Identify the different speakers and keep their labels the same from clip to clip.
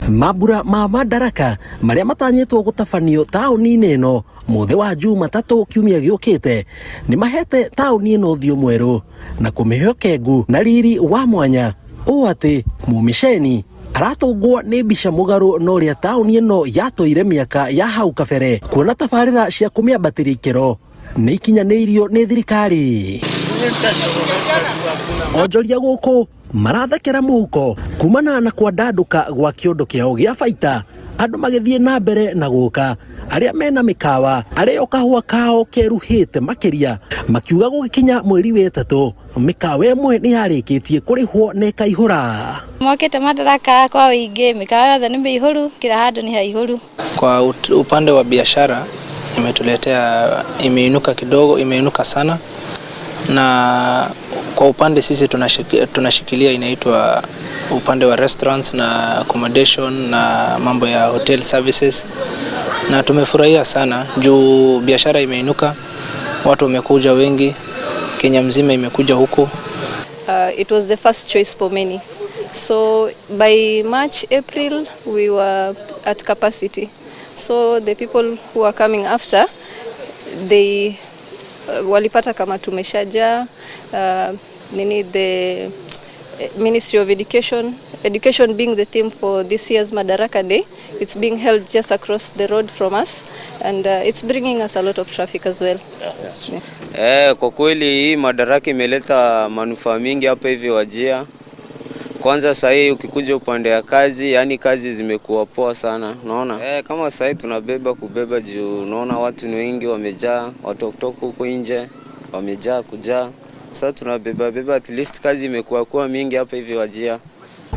Speaker 1: Mambura ma Madaraka marĩa matanyĩtwo gũtabanio taũni-inĩ ĩno mũthĩ wa Jumatatũ kiumia gĩũkĩte nĩ mahete taũni ĩno ũthiũ mwerũ na kũmĩhe ũkengu na riri wa mwanya ũũ atĩ mũmĩceni aratũngwo nĩ mbica mũgarũ na ũrĩa taũni ĩno yatũire mĩaka ya hau kabere kuona tabarĩra cia kũmĩambatĩria ikĩro nĩ ikinyanĩirio nĩ thirikari. Onjoria gũkũ marathekera mũhuko kumana na kwandandũka gwa kĩondo kĩao gĩa baita andũ magĩthiĩ na mbere na gũka arĩa mena mĩkawa arĩo kahũa kao keruhĩte makĩria makiuga gũgĩkinya mweri wa ĩtatũ mĩkawa ĩmwe nĩ yarĩkĩtie kũrĩhwo na ĩkaihũra.
Speaker 2: Mokĩte Madaraka kwa ũingĩ, mĩkawa yothe nĩ mĩihũru, kila handũ nĩ haihũru.
Speaker 3: Kwa upande wa biashara imetuletea, imeinuka kidogo, imeinuka sana, na kwa upande sisi tunashikilia inaitwa upande wa restaurants na accommodation na mambo ya hotel services, na tumefurahia sana juu biashara imeinuka, watu wamekuja wengi, Kenya mzima imekuja huku.
Speaker 4: It was the first choice for many. So by March, April, we were at capacity. So the people who are coming after, they walipata kama tumeshajaa. Nini, the Ministry of Education, education being the theme for this year's Madaraka Day, it's being held just across the road from us, and it's bringing us a lot of traffic as well. Yeah.
Speaker 5: Kwa kweli hii Madaraka imeleta manufaa mingi hapa hivi Wajir. Kwanza sasa hii ukikuja upande ya kazi, yani kazi zimekuwa poa sana, unaona? Kama sasa hii tunabeba kubeba juu unaona watu ni wengi wamejaa, watu kutoka huko nje wamejaa kujaa. Sasa tunabeba beba, at least kazi imekuwa kuwa mingi hapa hivi Wajir.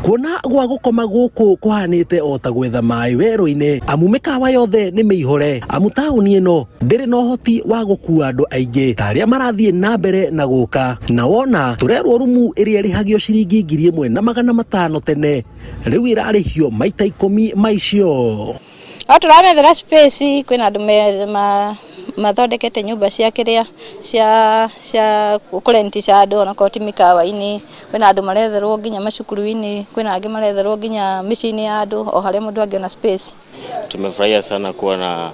Speaker 1: Kuona gwa gũkoma gũkũ kũhanĩte o ta gwetha maĩ werũ-inĩ amu mĩkawa yothe nĩ mĩihũre amu taũni ĩno ndĩrĩ na ũhoti wa gũkua andũ aingĩ ta arĩa marathiĩ na mbere na gũka na wona tũrerwo rumu ĩrĩa ĩrĩhagio ciringi 1500 tene rĩu ĩrarĩhio maita 10 ma icio.
Speaker 2: O tũramethera space, kwĩna andũ mathondekete nyũmba cia kĩrĩa cia kũrentisha andũ onakorwo ti mĩkawa-inĩ, kwĩna andũ maretherwo nginya macukuru-inĩ, kwĩna angĩ maretherwo nginya mĩciĩ-inĩ ya andũ o harĩa mũndũ angĩona space.
Speaker 6: Tumefurahia sana kuwa na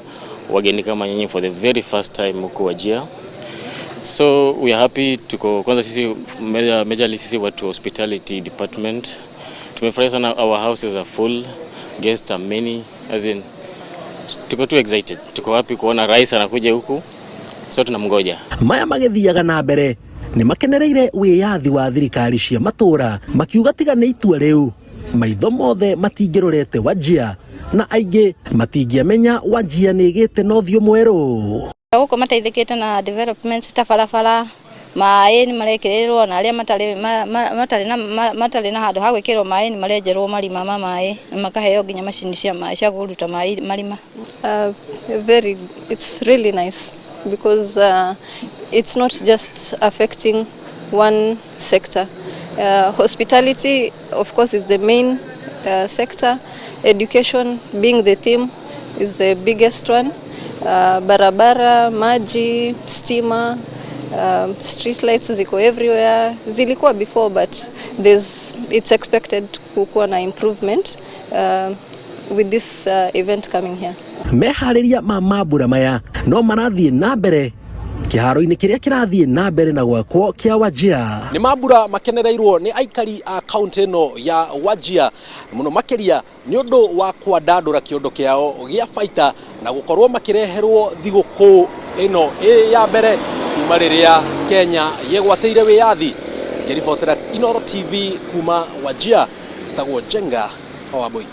Speaker 6: wageni kama nyinyi for the very first time huku Wajir. So we are happy. Tuko kwanza sisi majorly sisi watu hospitality department. Tumefurahia sana, our houses are full, guests are many, as in tuko too excited. Tuko happy kuona rais anakuja huku, so tunamgoja.
Speaker 1: Maya magĩthiaga na mbere nĩ makenereire wĩyathi wa thirikari cia matũra makiuga tiga nĩ itua rĩu maitho mothe matingĩrorete Wajir na aingĩ matingĩamenya Wajir nĩ ĩgĩte na ũthiũ mwerũ.
Speaker 2: Gũkũ mateithĩkĩte na developments ta barabara, maĩ nĩ marekĩrĩrwo na arĩa matarĩ na handũ ha gwĩkĩrwo maĩ nĩ marenjerwo marima ma maĩ na makaheo nginya macini cia maĩ cia kũruta maĩ marima.
Speaker 4: Very, it's really nice because it's not just affecting one sector. Hospitality, of course, is the main sector. Education, being the theme, is the biggest one. Barabara, maji, stima, street lights ziko everywhere. Zilikuwa before, but it's expected kukuwa na improvement with this event coming here.
Speaker 1: Meharĩria ma mambura maya no marathiĩ na mbere kĩharo-inĩ kĩrĩa kĩrathiĩ na mbere na gwakwo kĩa Wajir. Nĩ mambura makenereirwo nĩ aikari a kaunti ĩno ya Wajir mũno makĩria nĩ ũndũ wa kwandandũra kĩondo kĩao gĩa baita na gũkorwo makĩreherwo thigũkũ ĩno ĩ ya mbere kuma rĩrĩa Kenya yegwatĩire wĩyathi. Ngĩribotera Inooro TV kuma Wajir, ĩtagwo Njenga wa Wambui.